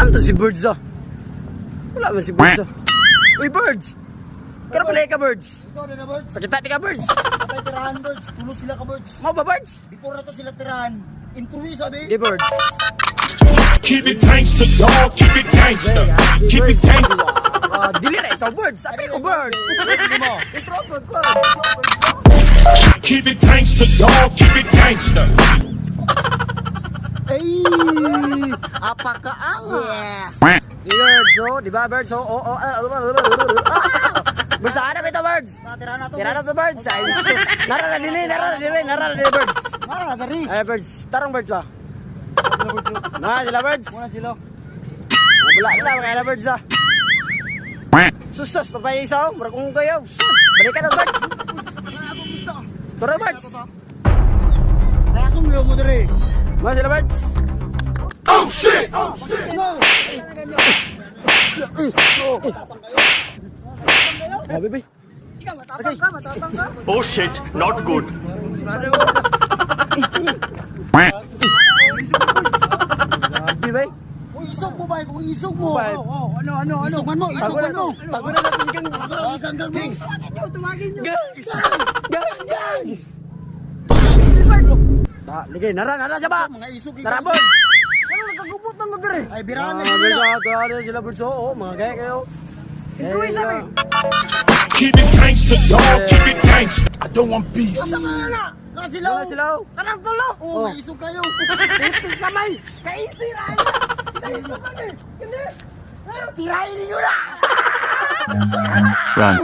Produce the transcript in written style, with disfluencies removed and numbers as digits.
Ano to si Birds ah? Wala man si Birds ah. Uy, Birds! Kano pala ka, Birds? Ikaw na na, Birds. Pakita ti ka, Birds! Patay tirahan, Birds. Tulo sila ka, Birds. Mo ba, Birds? Before na to sila tirahan. Intruy, sabi. Di, Birds. Keep it gangster, dog. Keep it gangster. Keep it gangster. Ah, dili ra ikaw, Birds. Sabi ko, Birds. Intro, Birds, Birds. Keep it gangster, dog. Keep it gangster. Ay! Apakaangas! Di, Birds, oh. Di ba, Birds? Oh, ah, ah, ah, ah, ah. Basta hanap ito, Birds. Mga tirahan na to. Tira na to, Birds. Ay, sus. Nara na dili, nara na dili, nara na dili, Birds. Nara na dari. Ay, Birds. Tarong, Birds ba? Na, sila, Birds. Muna sila. Wala na, mga na, Birds ah. Sus, sus, napay isa, oh. Murag kung kayo. Sus, balikan na, Birds. Tara, Birds. Kaya sumlo mo dari. Mga sila, Birds. Oh shit! Oh shit! Ano? Grabe, bay. Ikaw, matapang ka, matapang ka. Oh shit! Not good. Grabe, bay. Kung isog mo ba? Kung isog mo. Bay. Oh, ano, ano, ano? Isugan mo, Tago na, isugan mo. tago na natin si Gang. Tago na si Gang Gang mo. Tumagin nyo, tumagin nyo. Gangs! Gangs! Gangs! Ah, ligay, nara, nara siya ba? Mga isog. Nara, Birds. Ano, nagkagubutan mo dere? Ay, birahan na Ah, Birds, sila. ah, tuwa sila, Birds. Oo, mga gaya kayo. Intro isa, Eh, eh. Keep it gangster, dog. Keep it gangster. I don't want beef. Asa ka na na? Nara sila. Nara sila, oh. Kanang tulo. Oo, may isog kayo. Puti kamay. Kaisi ra. Sa isog ka ni. Hindi. Ah, tirahin ninyo na. Run.